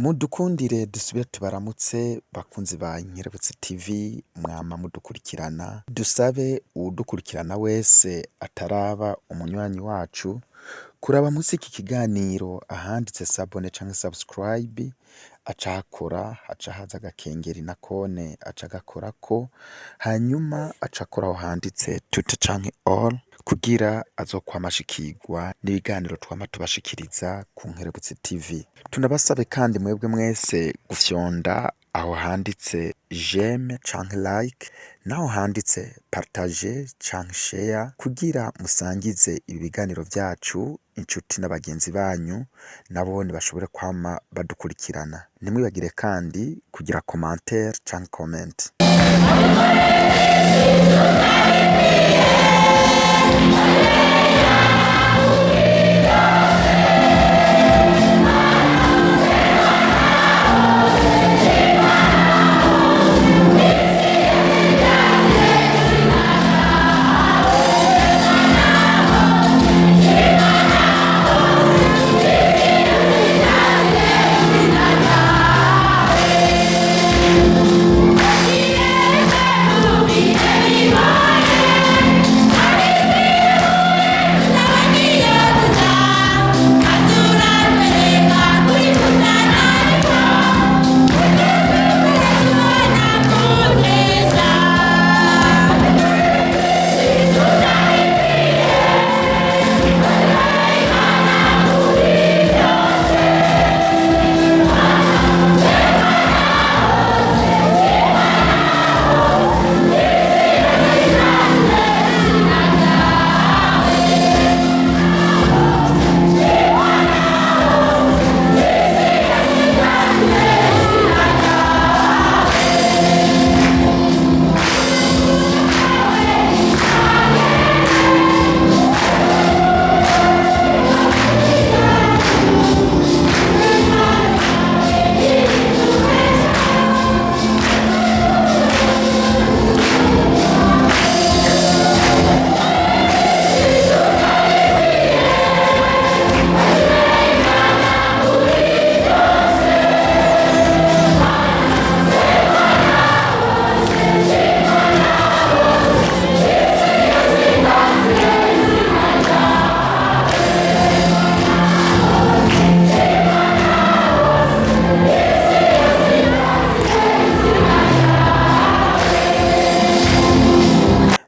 Mudukundire dusubire tubaramutse bakunzi ba Nkerebutsi TV mwama mudukurikirana, dusabe uwudukurikirana wese ataraba umunywanyi wacu kuraba munsi iki kiganiro ahanditse s'abonner canke subscribe aca ahakora, haca haza agakengeri nakone aca agakorako, hanyuma aca akora aho handitse tout canke all kugira azokwama ashikirwa n'ibiganiro twama tubashikiriza ku Nkerebutsi TV. Tunabasabe kandi mwebwe mwese gufyonda aho handitse j'aime canke like naho handitse partager canke share kugira musangize ibi biganiro vyacu inshuti n'abagenzi banyu nabone bashobore kwama badukurikirana. Ntimwibagire kandi kugira commentaire canke comment.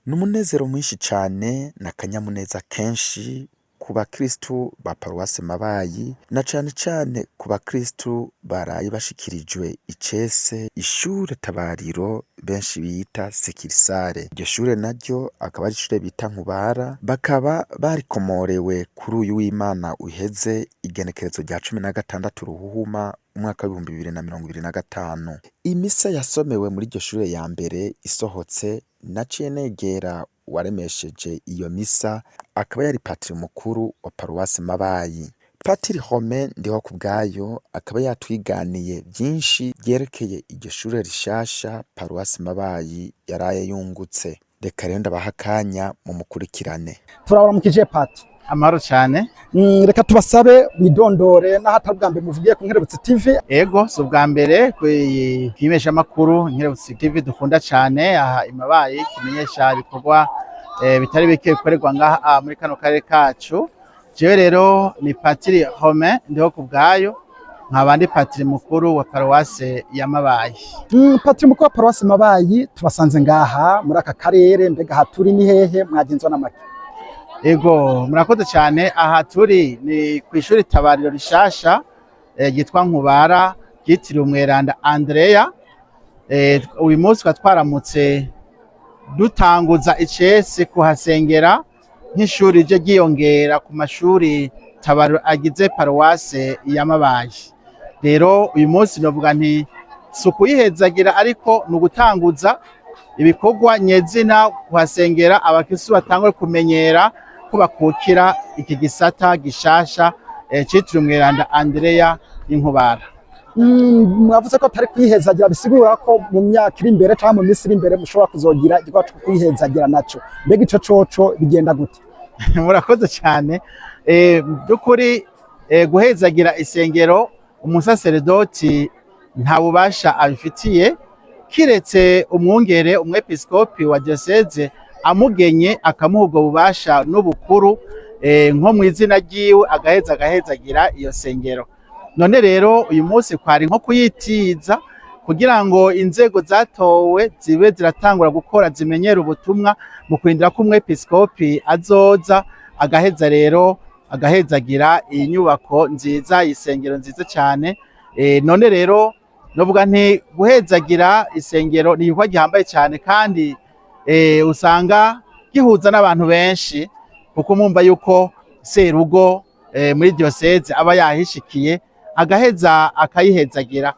Ni umunezero mwinshi cane n'akanyamuneza kenshi ku bakristu ba paruwasi Mabayi na cane cane ku bakristu baraye bashikirijwe icese ishure tabariro benshi bita sekirisare. Iryo shure naryo akaba ari ishure bita Nkubara, bakaba barikomorewe kuri uyu w'Imana uheze igenekerezo rya 16 Ruhuhuma umwaka w'2025. Imisa yasomewe muri iryo shure ya mbere isohotse naciye negera uwaremesheje iyo misa akaba yari patiri mukuru wa paruwasi Mabayi. Patiri Romain Ndihokubwayo akaba yatwiganiye vyinshi vyerekeye iryo shure rishasha paruwasi Mabayi yaraye yungutse. Reka rero ndabaha akanya mumukurikirane. Turabaramukije Pati. Amahoro cyane. Reka tubasabe widondore n'aho atari ubwa mbere muvugiye ku Nkerebutsi TV. Ego, si ubwa mbere kwimesha makuru Nkerebutsi TV dukunda cyane aha imabaye kimenyesha ibikorwa bitari bike bikorerwa ngaha muri kano karere kacu. Jewe rero ni Patiri Romain Ndihokubwayo, nkaba ndi patiri mukuru wa paruwase ya Mabayi. Patiri mukuru wa paruwase Mabayi, tubasanze ngaha muri aka karere, mbega aha turi ni hehe, mwagenzwa n'amaki? Ego, murakoze cyane. Aha turi ni kw'ishuri tabariro rishasha ryitwa Nkubara ryitiriwe Umweranda Andrea. Uyu munsi tukaba twaramutse dutanguza icese kuhasengera nk'ishuri rije ryiyongera ku mashuri tabariro agize paruwase ya Mabayi. Rero uyu munsi novuga nti si ukuyihezagira ariko ni ugutanguza ibikorwa nyezina kuhasengera, abakristu batangure kumenyera ko bakukira iki gisata gishasha citiriwe Umweranda Andrea Inkubara. Mwavuze ko atari kwihezagira, bisigura ko mu myaka iri imbere canke mu minsi iri imbere mushobora kuzogira igikorwa co kwihezagira naco. Mbega ico coco bigenda gute? Murakoze cyane. By'ukuri guhezagira isengero Umusaseredoti nta bubasha abifitiye, kiretse umwungere, umwepiskopi wa diocese, amugenye akamuha ubwo bubasha n'ubukuru, nko mu izina ryiwe agaheza agahezagira iyo sengero. None rero uyu munsi kwari nko kuyitiza kugira ngo inzego zatowe zibe ziratangura gukora, zimenyera ubutumwa mu kurindira ko umwepiskopi azoza, agaheza rero agahezagira iyi nyubako nziza, isengero nziza cyane. None rero novuga nti guhezagira isengero ni igikorwa gihambaye cyane, kandi usanga gihuza n'abantu benshi, kuko mwumva yuko serugo muri diocese aba yahishikiye agaheza akayihezagira.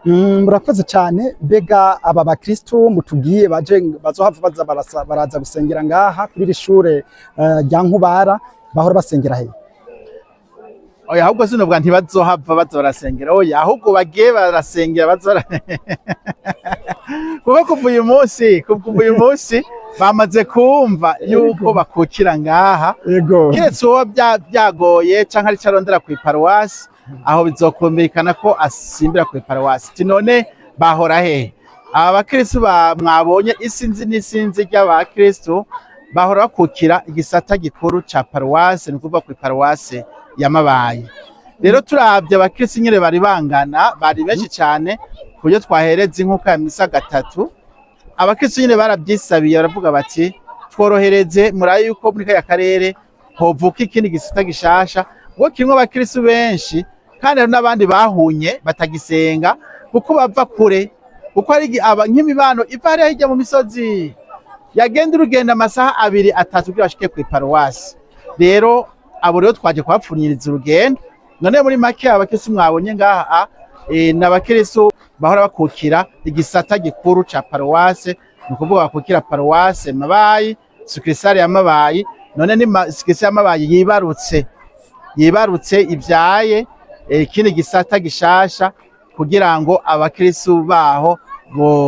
Murakoze cyane. Mbega aba bakristo mutubwiye baje bazohava baza baraza gusengera ngaha kuri iri shure rya Nkubara, bahora basengera he? Oya, ahubwo sinovuga ntibazohava baza barasengera, oya, ahubwo bagiye barasengera baza, kuko kuva uyu munsi bamaze kumva yuko bakukira ngaha. Kiretse uwo byagoye canke ari arondera kw'iparuwasi, aho bizokumvikana ko asimbira kw'iparuwasi. Ti none bahora hehe aba bakristu mwabonye isinzi n'isinzi ry'abakristu? Bahora bakukira igisata gikuru ca paruwasi, ni ukuvuga kw'iparuwasi ya Mabayi. Rero turavye abakristu nyene bari bangana, bari benshi cane, ku buryo twahereza inkuka ya misa gatatu. Abakristu nyene baravyisabiye, baravuga bati: "Tworohereze, murabe yuko muri kariya karere hovuka ikindi gisata gishasha, kuko kirimwo abakristu benshi, kandi hari n'abandi bahunye batagisenga kuko bava kure, kuko hari nk'imibano iva hariya hirya mu misozi, yagenda urugendo amasaha 2, 3 kugira bashike kw'iparuwasi." Rero abo rero twaje kubapfunyiriza urugendo. None muri make, abakristu mwabonye ngaha ni abakristu bahora bakukira igisata gikuru ca paruwase, ni ukuvuga bakukira paruwase Mabayi, succursale ya Mabayi. None ni succursale ya Mabayi yibarutse ivyaye ikindi gisata gishasha, kugira ngo abakristu baho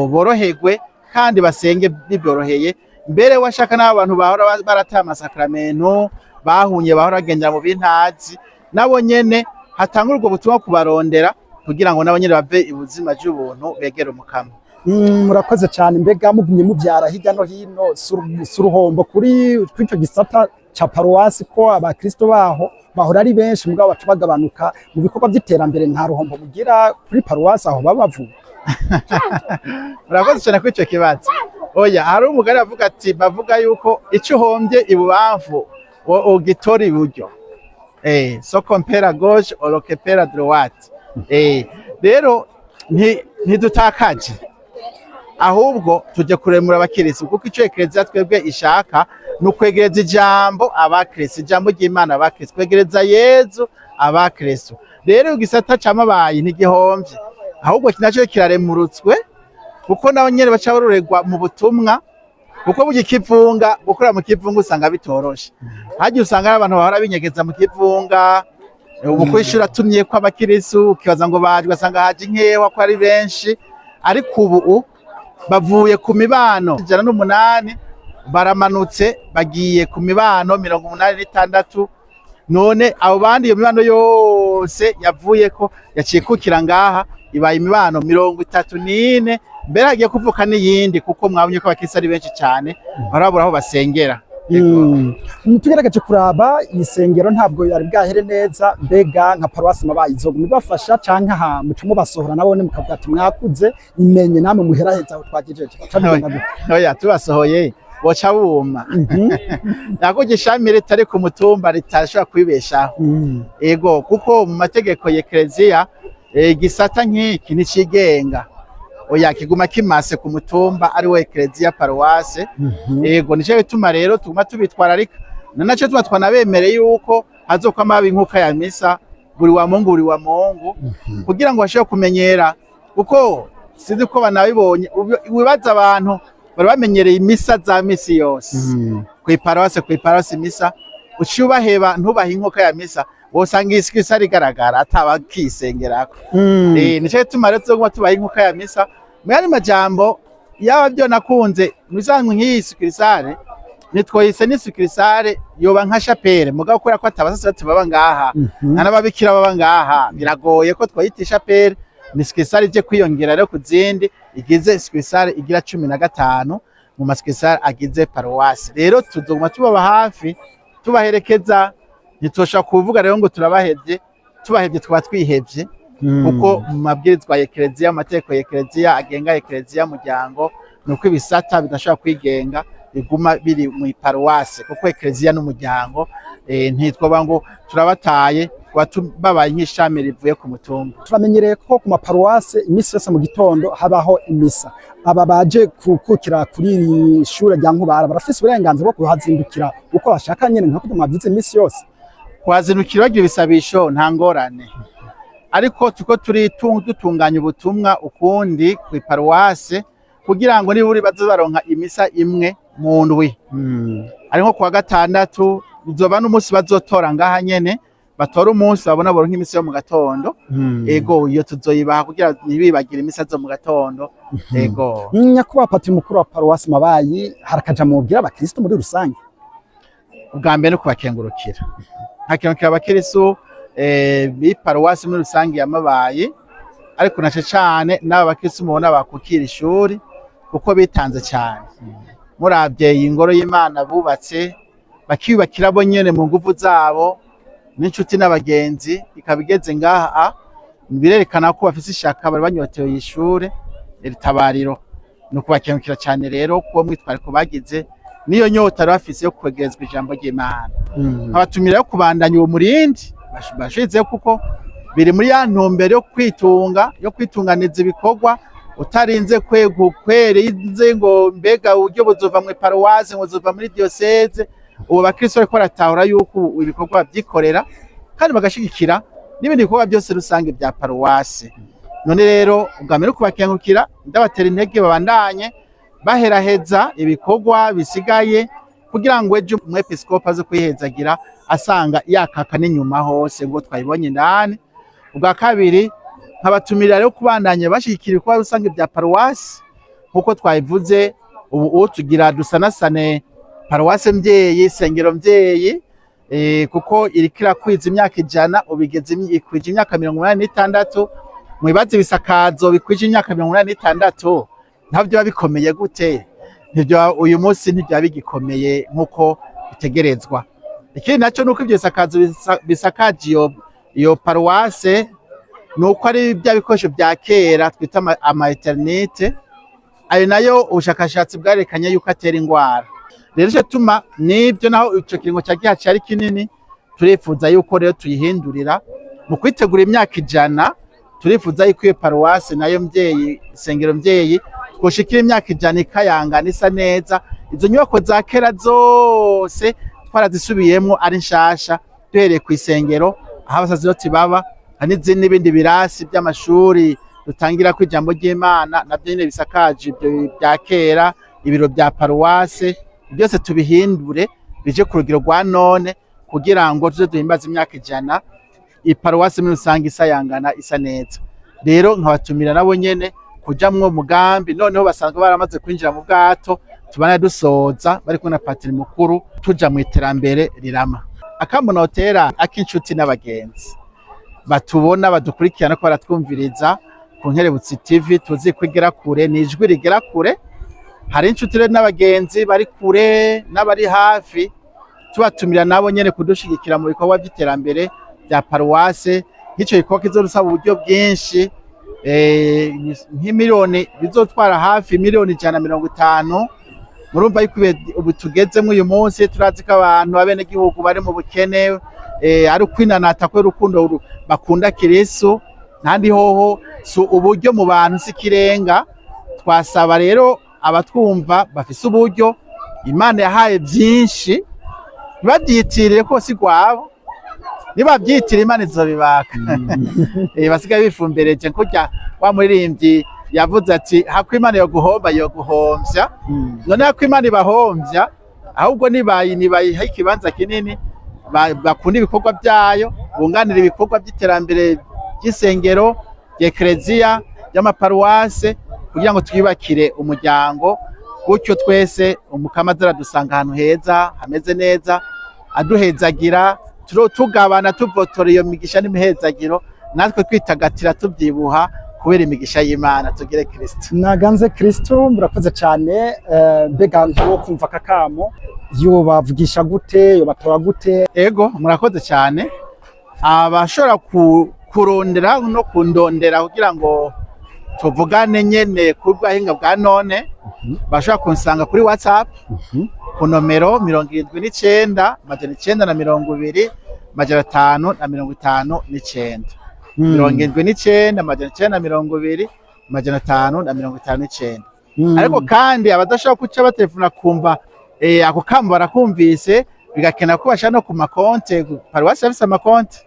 boroherwe kandi basenge bibyoroheye. Mbere washaka n'abo bantu bahora barataye amasakramentu, bahunye, bahora bagendera mu bintazi, nabo nyene hatangura ubwo butumwa kubarondera, kugira ngo nabo nyene bave ibuzima by'ubuntu begere Umukama. Murakoze cyane. Mbega mugumye mubyara hirya no hino, si uruhombo kuri ico gisata ca paruwasi, ko abakristo baho bahora ari benshi mugabo baca bagabanuka mu bikorwa by'iterambere? Nta ruhombo mugira kuri paruwasi aho baba bavuga? Murakoze cyane kuri icyo kibazo. Oya, hari umugani avuga ati bavuga yuko icyo uhombye ibubamfu ugitora iburyo, ce qu'on perd à gauche, on récupère à droite. Rero ntidutakaje, ahubwo tujye kuremura abakirisitu, kuko icyo ekereziya twebwe ishaka ni ukwegereza ijambo abakirisitu, ijambo ry'Imana abakirisitu, kwegereza Yezu abakirisitu. Rero igisata ca Mabayi ntigihomvye, ahubwo nacyo kiraremurutswe, kuko nabo nyene baca barorerwa mu butumwa, kuko burya ikivunga, gukorera mu kivunga usanga bitoroshe. Hagiye usanga hari abantu bahora binyegeza mu kivunga. Ubu kwishura atumye ko abakirisu, ukibaza ngo baje, ugasanga haje inkewa ko ari benshi. Ariko ubu bavuye ku mibano 108, baramanutse bagiye ku mibano 86. None abo bandi, iyo mibano yose yavuyeko yaciye kukira ngaha, ibaye imibano 34. Mbere hagiye kuvuka n'iyindi, kuko mwabonye ko abakirisi ari benshi cyane, barabura aho basengera. Tugerageje kuraba iyi sengero ntabwo yari bwahere neza. Mbega nka paruwasi Mabayi izoguma ibafasha, canke aha muca mubasohora nabone mukavuga ati: "Mwakuze, imenye namwe muheraheza aho twagejeje"? Baca bigenda gute? Oya, tubasohoye boca buma. Nako ishami ritari ku mutumba ritashobora kwibeshaho. Ego, kuko mu mategeko ya ekereziya, igisata nk'iki nticigenga, oya, kiguma kimase ku mutumba ari we ekereziya paruwase. Ego, nico gituma rero tuguma tubitwararika, na naco tuma twanabemereye yuko hazokwama haba inkuka ya misa buri wa Mungu, buri wa Mungu, kugira ngo bashobore kumenyera, kuko sinzi ko banabibonye. Wibaza abantu bari bamenyereye imisa za misi yose kw'iparuwase, kw'iparuwase imisa, uciye ubaheba ntubahe inkuka ya misa, wosanga isi rigaragara atabakisengerako. Nico gituma rero tuzoguma tubaha inkuka ya misa. Mu yandi majambo, yaba byo nakunze mu bisanzwe nk'iyi succursale Nitwoyise ni succursale, yoba nka chapelle, mugabo kubera ko atabasaserdoti baba ngaha, nta n'ababikira baba ngaha, biragoye ko twoyita ishapere. Ni succursale ije kwiyongera rero ku zindi, igize succursale igira 15 mu ma succursale agize paruwasi. Rero tuzoguma tubaba hafi, tubaherekeza. Ntitwoshobora kuvuga rero ngo turabahevye. Tubahevye twaba twihevye, kuko mu mabwirizwa ya ekereziya, mu mategeko ya ekereziya agenga ekereziya muryango, ni uko ibisata bidashobora kwigenga, biguma biri mu iparuwasi, kuko ekereziya n'umuryango. Ntitwoba ngo turabataye, babaye nk'ishami rivuye ku mutumba. Turamenyereye ko ku maparuwase iminsi yose mu gitondo habaho imisa. Aba baje kukukira kuri iri shure rya Nkubara barafise uburenganzira bwo kuhazindukira uko bashaka nyene, nka kurya mwavyise iminsi yose? Kuhazindukira bagira ibisabisho nta ngorane, ariko tuko turi dutunganya ubutumwa ukundi ku iparuwase kugira ngo niburi baze baronka imisa imwe mu ndwi, ari nko kuwa gatandatu, bizoba n'umunsi bazotora ngaha nyene, batora umunsi babona boronka imisa yo mu gatondo. Ego, iyo tuzoyibaha kugira ntibibagire imisa zo mu gatondo. Ego. Nyakubahwa patiri mukuru wa paruwasi Mabayi, harakaja mubwira abakristo muri rusange? Ubwa mbere no kubakengurukira, nkakengurukira abakirisu b'iparuwasi muri rusange ya Mabayi, ariko nace cane n'aba bakirisu mubona bakukira ishuri, kuko bitanze cane. Muravye iyi ngoro y'Imana bubatse, bakiyubakira bo nyene mu nguvu zabo n'inshuti n'abagenzi, ikaba igeze ngaha, birerekana ko bafise ishaka, bari banyotewe iyi shure iri tabariro. Ni ukubakengurukira cane rero kuwo mwitwariko bagize niyo nyota bari bafise yo kwegerezwa ijambo ry'Imana. Nkabatumira yo kubandanya uwo murindi bashizeho, kuko biri muri ya ntumbero yo kwitunga, yo kwitunganiza ibikorwa utarinze kwerinze ngo mbega uburyo buzova mu paruwasi, ngo buzova muri diyoseze. Ubu bakristo bariko baratahura yuko ubu ibikorwa babyikorera kandi bagashigikira n'ibindi bikorwa byose rusange bya paruwasi. None rero ubwa mbere kubakengurukira, ndabatera intege babandanye baheraheza ibikorwa bisigaye kugira ngo ejo umwepiskopi aze kwihezagira asanga yakaka n'inyuma hose ngo twayibonye indani. Ubwa kabiri, nkabatumira rero kubandanya bashigikira ibikorwa rusange bya paruwasi nkuko twabivuze. Ubu tugira dusanasane paruwase mvyeyi, sengero mvyeyi, kuko iriko irakwiza imyaka 100, ubu igeze ikwije imyaka 86. Mwibaze ibisakazo bikwije imyaka 86, ntabyo biba bikomeye gute? Ntibyo uyu munsi ntibyaba bigikomeye nkuko bitegerezwa. Ikindi naco nuko ivyo bisakazo bisakaje iyo paruwase, nuko ari bya bikoresho bya kera twita ama eternite. Ayo nayo ubushakashatsi bwarekanye yuko atera ingwara. Rero ico tuma nibyo, naho ico kiringo ca gihaci ari kinini, turifuza yuko rero tuyihindurira mu kwitegura imyaka 100. Turifuza yuko iyo paruwase nayo mvyeyi, isengero mvyeyi, twoshikira imyaka 100 ikayangana, isa neza. Izo nyubako za kera zose twarazisubiyemwo ari nshasha, duhereye kw'isengero aho abasazerdoti baba, hari n'izindi n'ibindi birasi by'amashuri dutangirako ijambo ry'Imana, navyo nyene bisakaje ibyo bya kera, ibiro bya paruwase, byose tubihindure bije ku rugero rwa none, kugira ngo tuze duhimbaze imyaka 100 iparuwasi muri rusange isayangana, isa neza. Rero nkabatumira nabo nyene kuja mwo mugambi. Noneho basanzwe baramaze kwinjira mu bwato, tubana dusoza bari kumwe na patiri mukuru, tuja mu iterambere rirama. Akamunotera ak'inshuti n'abagenzi batubona, badukurikirana ko baratwumviriza ku Nkerebutsi TV, tuzi ko igera kure, ni ijwi rigera kure. Hari inshuti rero n'abagenzi bari kure n'abari hafi, tubatumira nabo nyene kudushigikira mu bikorwa by'iterambere bya paruwase. Nk'ico gikorwa kizodusaba uburyo bwinshi, nk'imiliyoni, bizotwara hafi miliyoni 150. Murumva yuko ubu tugezemwo uyu munsi, turazi ko abantu abenegihugu bari mu bukene, ari ukwinanata kubera urukundo bakunda Kirisu. Ntandi hoho si uburyo mu bantu si ikirenga. Twasaba rero abatwumva bafise uburyo Imana yahaye byinshi, ntibabyitirire ko si rwabo. Nibabyitira Imana izobibaka. Basigaye bifumbereje kurya wa muririmbyi yavuze ati: "Hako Imana yoguhomba yoguhomvya." None hako Imana ibahomvya, ahubwo nibayiha ikibanza kinini, bakunda ibikorwa byayo, bunganira ibikorwa by'iterambere ry'isengero, ry'ekereziya, ry'amaparuwase, kugira ngo twiyubakire umuryango. Gutyo twese Umukama azaradusanga ahantu heza hameze neza, aduhezagira, tugabana, tuvotora iyo migisha n'imihezagiro, natwe twitagatira tubyibuha kubera imigisha y'Imana. Tugire Kristo. Naganze Kristo. Murakoze cyane. Mbega nk'uwo kumva akakamo yobavugisha gute, yobatora gute? Ego, murakoze cyane. Abashobora kurondera no kundondera kugira ngo tuvugane nyene ku bw'ahinga bwa none, bashobora kunsanga kuri WhatsApp ku nomero 79 920 559, 79 920 559. Ariko kandi abadashobora kuca batelefona, kumva ako kamo barakumvise, bigakena ko bashaka no ku makonte. Paruwasi yafise amakonte.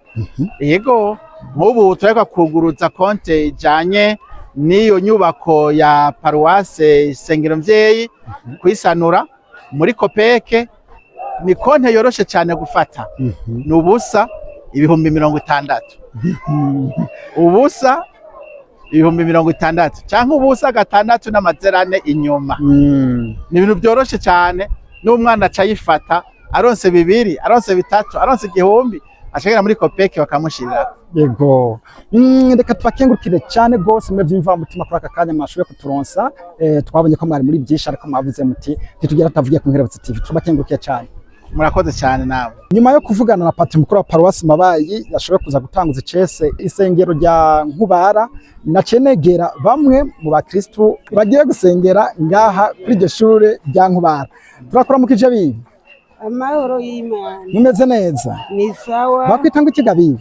Yego, nk'ubu turareka kuguruza konte ijanye n'iyo nyubako ya paruwase Isengero Mvyeyi, kuyisanura muri COPEC. Ni konte yoroshe cyane gufata, ni 0 60,000, 0 60,000, canke 0 6 n'amazero ane inyuma. Ni ibintu byoroshe cyane, n'umwana aca ayifata, aronse 2, aronse 3, aronse 1000, acagera muri COPEC bakamushirira. Yego. Reka tubakengurukire cyane rwose mwe vy'imvamutima kuri aka kanya mwashoboye kuturonsa. Twabonye ko mwari muri byinshi, ariko mwavuze muti ntitugera tavugiye ku Nkerebutsi TV. Tubakengurukiye cyane. Murakoze cyane nawe. Nyuma yo kuvugana na patiri mukuru wa paruwasi Mabayi yashoboye kuza gutanguza icese isengero rya Nkubara, naciye negera bamwe mu bakristu bagiye gusengera ngaha kuri iryo shure rya Nkubara. Turakuramukije bibi. Amahoro y'Imana. Mumeze neza? Ni sawa. Bakwita ngo ikiga bibi?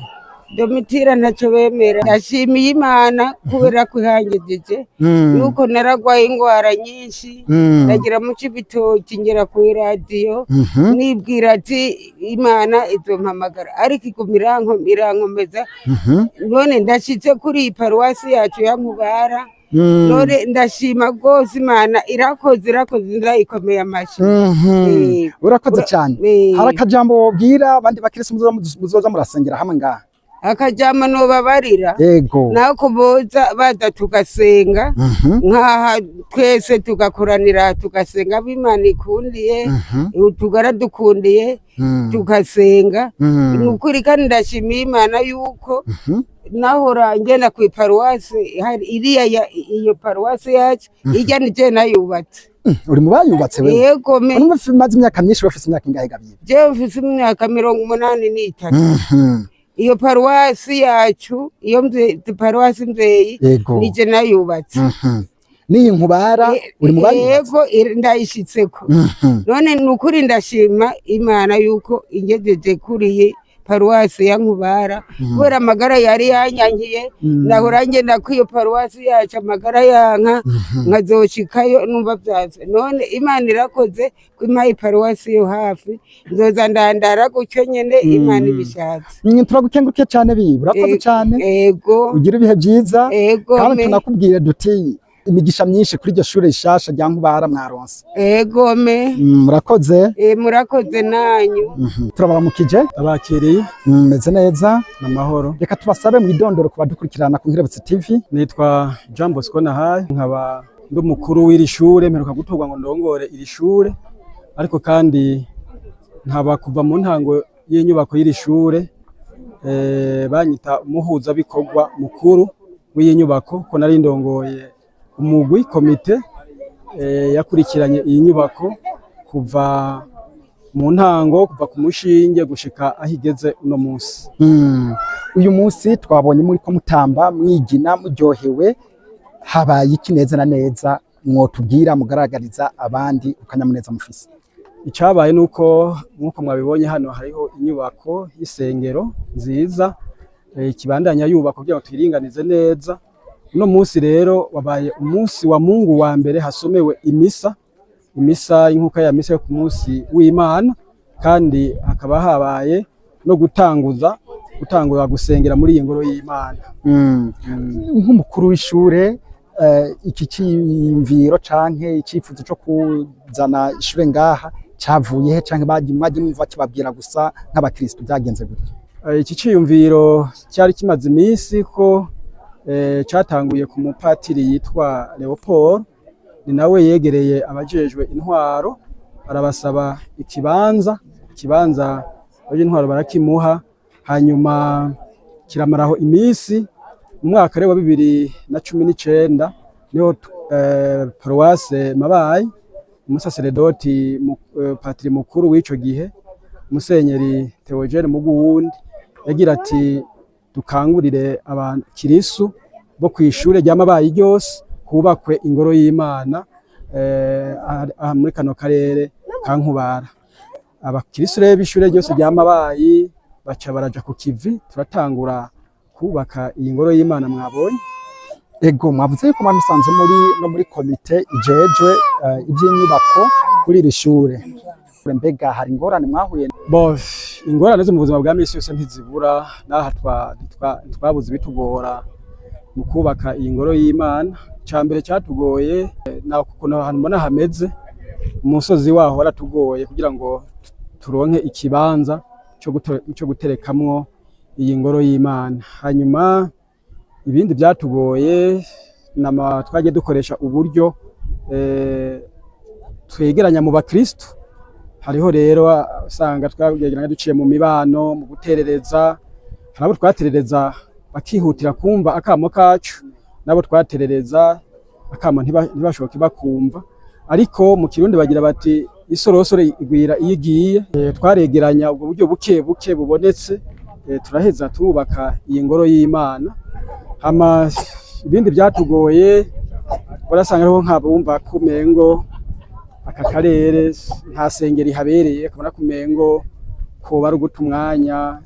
Domitira ntacyo bemera. Ndashimiye Imana kubera ko ihangejeje, yuko naragwaye ingwara nyinshi, ndagira mu Cibitoki, ngera ku iradiyo, nibwira ati Imana izompamagara, ariko iguma irankomeza. None ndashitse kuri iyi paruwasi yacu ya Nkubara. None ndashima rwose, Imana irakoze, irakoze, ndayikomeye amashyi. Urakoze cyane. Hari akajambo wobwira abandi bakristu muzoza murasengera hamwe ngaha? Akajambo nobabarira nako boza baza tugasenga nkaha twese, tugakoranira tugasenga, ab'Imana ikundiye, tugara dukundiye, tugasenga. Ni ukuri kandi ndashimiye Imana yuko nahora ngenda ku iparuwasi hari iriya iyo paruwasi yacu ijya ni je nayubatse. Uri mu bayubatse wewe? Yego me. Urumva umaze imyaka myinshi, bafise imyaka ingahe gabibi? Jewe mfise imyaka 83. Iyo paruwasi yacu, iyo paruwasi Mvyeyi, nije nayubatse. N'iyi Nkubara uri mu bayubatse? Yego, ndayishitseko. None ni ukuri ndashima Imana yuko ingejeje kuri iyi paruwasi ya Nkubara, kubera amagara yari yanyankiye. Nahora ngenda ko iyo paruwasi yacu amagara yanka, nkazoshikayo numva vyanse. None Imana irakoze ko impaye paruwasi yo hafi, nzoza ndandara gutyo nyene, Imana ibishatse. Turagukengurukiye cyane bibi, urakoze cyane. Ego. Ugira ibihe byiza. Ego. Kandi Me. tunakubwira duti imigisha myinshi kuri iryo shure rishasha rya Nkubara mwaronse. Ego me. Murakoze. Murakoze nanyu. Turabaramukije. Abakiriye. Meze neza? Amahoro. Reka tubasabe mwidondoro ku badukurikirana ku Nkerebutsi TV. Nitwa Jean Bosco Nahaye, nkaba ndi umukuru w'iri shure, mperuka gutorwa ngo ndongore iri shure, ariko kandi nkaba kuva mu ntango y'inyubako y'iri shure banyita umuhuzabikorwa mukuru w'iyi nyubako, ko nari ndongoye umugwi komite yakurikiranye iyi nyubako kuva mu ntango, kuva ku mushinge gushika aho igeze uno munsi. Uyu munsi twabonye muri ko mutamba, mwigina, muryohewe. Habaye iki neza na neza mwotubwira, mugaragariza abandi ukanyamuneza mufise? Icabaye nuko nkuko mwabibonye hano hariho inyubako y'isengero nziza, ikibandanya yubakwa kugira ngo tuyiringanize neza. Uno munsi rero wabaye umunsi wa Mungu wa mbere hasomewe imisa inkuka ya misa yo ku munsi w'Imana, kandi hakaba habaye no gutangura gusengera muri iyi ngoro y'Imana. Nk'umukuru w'ishure, iki ciyumviro canke icifuzo co kuzana ishure ngaha cavuye he, canke mwagiye mwumva kibabwira gusa nk'abakristo, byagenze gutya? Iki ciyumviro cyari kimaze iminsi ko catanguye ku mupatiri yitwa Leopold. Ni nawe yegereye abajejwe intwaro arabasaba ikibanza. Ikibanza abajejwe intwaro barakimuha, hanyuma kiramaraho iminsi. Mu mwaka rero wa 2019 niho paruwase Mabayi, umusaseredoti patiri mukuru w'ico gihe, Musenyeri Theogene Muguwundi, yagira ati dukangurire abakirisu bo kw'ishure rya Mabayi ryose hubakwe ingoro y'Imana aha muri kano karere ka Nkubara. Abakirisu rero b'ishure ryose rya Mabayi baca baraja ku kivi, turatangura kubaka iyi ngoro y'Imana mwabonye. Ego, mwavuze yuko mwari musanzwe muri no muri komite ijejwe ivy'inyubako kuri iri shure. Mbega hari ingorane mwahuye? Bo, ingorane zo mu buzima bwa misi yose ntizibura. N'aha ntitwabuze ibitugora mu kubaka iyi ngoro y'Imana. Ica mbere catugoye na ukuntu ahantu mbona hameze, umusozi waho waratugoye kugira ngo turonke ikibanza co guterekamwo iyi ngoro y'Imana. Hanyuma ibindi byatugoye nama twagiye dukoresha uburyo twegeranya mu bakristo. Hariho rero usanga twageranya duciye mu mibano, mu guterereza. Hari abo twaterereza bakihutira kumva akamo kacu, nabo twaterereza akamo ntibashoboke bakumva. Ariko mu Kirundi bagira bati isorosoro igwira iyo igiye. Twaregeranya ubwo buryo buke buke bubonetse, turaheza turubaka iyi ngoro y'Imana. Hama ibindi byatugoye, urasanga hariho nk'abumva kumengo aka karere nta sengero ihabereye, kabona kumengo koba ari uguta umwanya,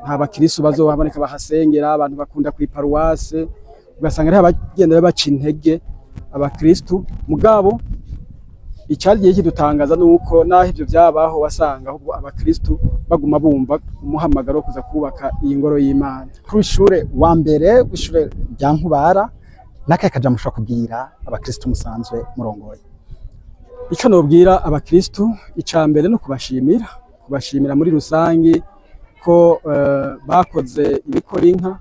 nta bakirisu bazohaboneka bahasengera, abantu bakunda kw'iparuwase, ugasanga hariho abagenda baca intege abakristu. Mugabo icyagiye kidutangaza nuko naho ivyo vyabaho, wasanga ahubwo abakristu baguma bumva umuhamagaro wo kuza kubaka iyi ngoro y'Imana. Kuri ishure wa mbere w'ishure rya Nkubara, n'akahe kajambo mushobora kubwira abakristu musanzwe murongoye? Ico nobwira abakristu, ica mbere no kubashimira, kubashimira muri rusangi ko bakoze ibikora inka,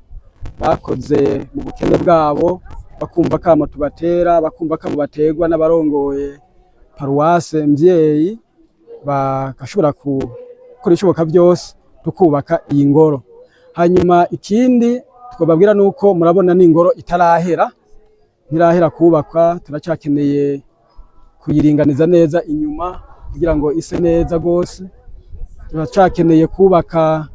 bakoze mu bukene bwabo, bakumva kamo tubatera, bakumva kamo baterwa n'abarongoye paruwase mvyeyi, bagashobora gukora ibishoboka byose tukubaka iyi ngoro. Hanyuma ikindi twababwira nuko murabona n'ingoro itarahera, ntirahera kubakwa, turacyakeneye kuyiringaniza neza inyuma kugira ngo ise neza gose. Turacakeneye kubaka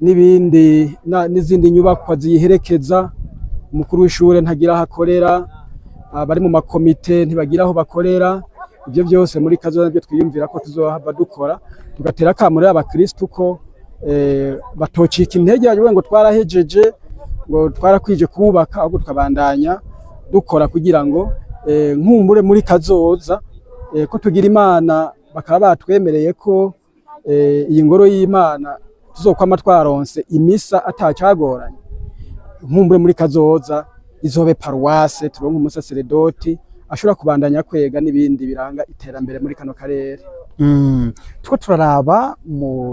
n'ibindi n'izindi nyubakwa ziyiherekeza. Umukuru w'ishure ntagira aho akorera, abari mu makomite ntibagira aho bakorera. Ibyo byose muri kazoza nibyo twiyumvira ko tuzohava dukora, tugatera akamo rero abakristu ko batocika intege bavuga ngo twarahejeje, ngo twarakwije kubaka, ahubwo tukabandanya dukora kugira ngo nkumbure muri kazoza ko tugira Imana bakaba batwemereye ko iyi ngoro y'Imana tuzokwama twaronse imisa atacagoranye, nkumbure muri kazoza izobe paruwase, turonke umusaseredoti ashobora kubandanya kwega n'ibindi biranga iterambere muri kano karere. Tuko turaraba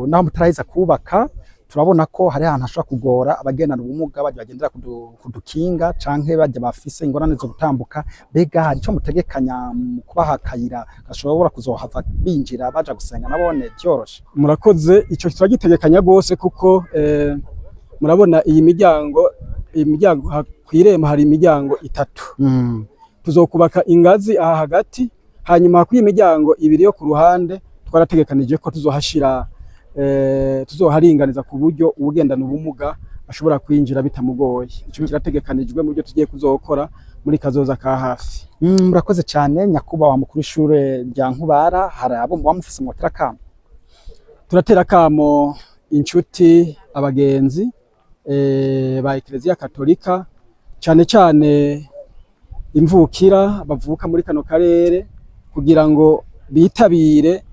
naho mutaraheza kubaka, turabona ko hari ahantu hashobora kugora abagendana ubumuga, bajya bagendera kudukinga canke bajya bafise ingorane zo gutambuka. Mbega hari ico mutegekanya mu kubaha akayira gashobora kuzohava binjira baja gusenga nabone vyoroshe? Murakoze, ico turagitegekanya gose kuko murabona iyi miryango, iyi miryango kw'irembo hari imiryango itatu. Tuzokubaka ingazi aha hagati, hanyuma kw'iyi miryango ibiri yo ku ruhande twarategekanije ko tuzohashira tuzoharinganiza ku buryo uwugendana ubumuga ashobora kwinjira bitamugoye. Ico kirategekanijwe mu byo tugiye kuzokora muri kazoza ka hafi. Murakoze cyane nyakubahwa mukuru w'ishure rya Nkubara. Hari abo muba mufise mwotera akamo? Turatera akamo inshuti, abagenzi ba Eklezia Katolika, cane cane imvukira bavuka muri kano karere, kugira ngo bitabire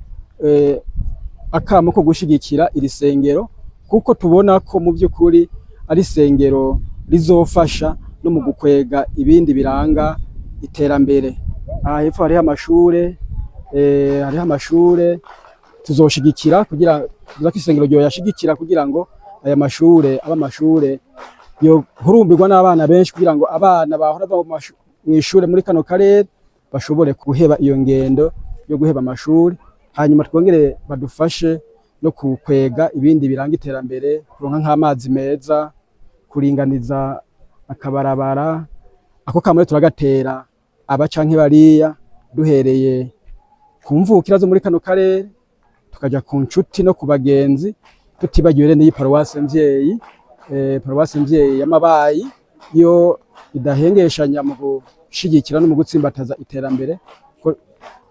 akamo ko gushigikira iri sengero, kuko tubona ko mu by'ukuri ari isengero rizofasha no mu gukwega ibindi biranga iterambere. Aha hepfo hariho amashure, hariho amashure tuzoshigikira kugira ko isengero ryoyashigikira kugira ngo aya mashure aba amashure yohurumbirwa n'abana benshi, kugira ngo abana bahora bava mw'ishure muri kano karere bashobore guheba iyo ngendo yo guheba amashuri, hanyuma twongere badufashe no kukwega ibindi biranga iterambere, kuronka nk'amazi meza, kuringaniza akabarabara. Ako kamwe turagatera aba canke bariya, duhereye ku mvukira zo muri kano karere, tukaja ku nshuti no ku bagenzi, tutibagiwe n'iyi paruwase mvyeyi, paruwase mvyeyi y'Amabayi yo idahengeshanya mu gushigikira no mu gutsimbataza iterambere, ko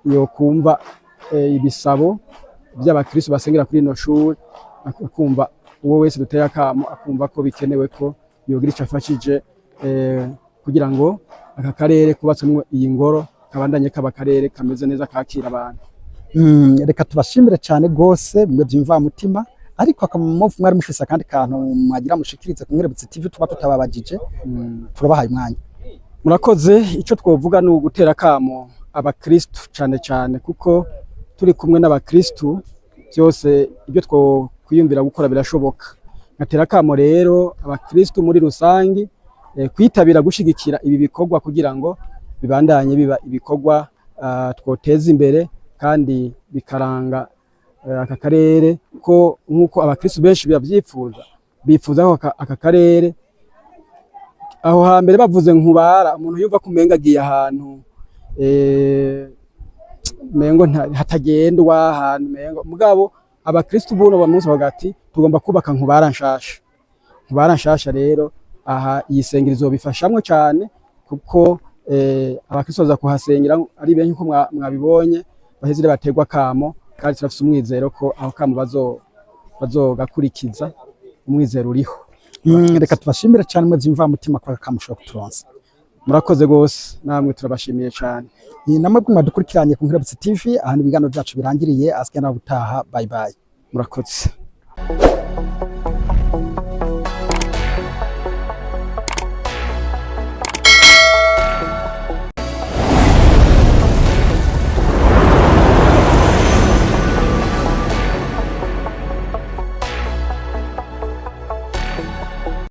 yo kumva ibisabo by'abakristo basengera kuri ino shuri, akumva uwo wese duteye akamo, akumva ko bikenewe ko yogira ico afashije kugira ngo aka karere kubatsemwo iyi ngoro kabandanye kaba akarere kameze neza kakira abantu. Reka tubashimire cyane gose mwe by'imvamutima, ariko mwari mufise akandi kantu mwagira mushikirize ku Nkerebutsi TV tuba tutababajije, turabahaye umwanya. Murakoze. Ico twovuga ni ugutera akamo abakristu cane cane, kuko turi kumwe n'abakristu byose ibyo twokwiyumvira gukora birashoboka. Ngatera akamo rero abakristu muri rusangi kwitabira gushigikira ibi bikorwa kugira ngo bibandanye biba ibikorwa twoteza imbere kandi bikaranga aka karere, ko nk'uko abakristu benshi babyifuza, bifuza ko aka karere aho hambere bavuze Nkubara, umuntu yumva ko umenga agiye ahantu mengo hatagendwa, ahantu mengo. Mugabo abakristu buno bamunsi bavuga ati tugomba kubaka Nkubara nshasha. Nkubara nshasha rero aha iyi sengero izobifashamwo cyane, kuko abakristu baza kuhasengera ari benshi nko mwabibonye, baheze baterwa kamo, kandi turafise umwizero ko aho kamo bazogakurikiza, umwizero uriho. Reka tubashimire cyane mwe by'imvamutima kwa kamushobora kuturonsa. Murakoze gose, namwe turabashimiye cyane. Ni namwe mwadukurikiranye ku Nkerebutsi TV, ahantu ibiganiro byacu birangiriye, asigaye nawe utaha. Bye bye. Murakoze.